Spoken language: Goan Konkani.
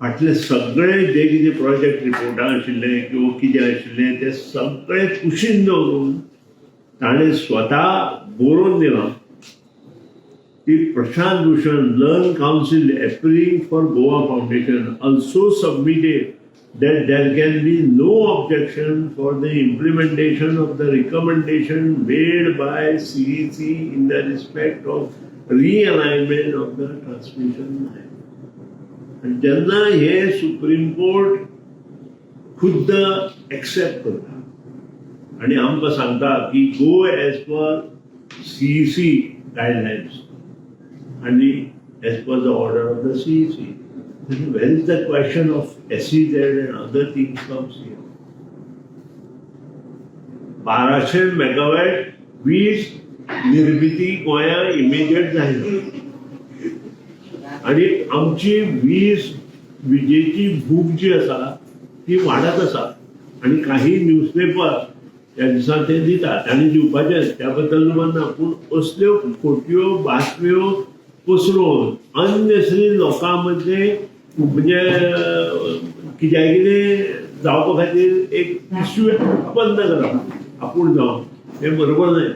फाटले सगळे जे कितें प्रोजेक्ट रिपोर्टां आशिल्ले किंवा कितें आशिल्लें ते सगळे कुशीन दवरून ताणें स्वता बरोवन दिलां की Prashant Bhushan, learned counsel appearing for Goa Foundation, also submitted that there can be no objection for the implementation of the recommendation made by CEC in the respect of realignment of the transmission line. आणि जेन्ना हे सुप्रीम कोर्ट खुद्द एक्सेप्ट करता आणि आमकां सांगता की go as per CEC guidelines आणि as per the order of the CEC, where is the question of SEZ and other things comes here? 1200 megawatt वीज निर्मिती गोंयांत इमिजिएट जायना आणि आमची वीज विजेची भूक जी आसा ती वाडत आसा आणि काही न्यूजपेपर त्या दिसा ते दितात आनी दिवपाचे, त्या बद्दल मानना, पूण असल्यो खोट्यो बातम्यो पसरोवन अननेसरी लोकां मदले म्हणजे कित्याक कितें जावपा खातीर एक इश्यू बंद करप आपूण जावन, हें बरोबर न्हय.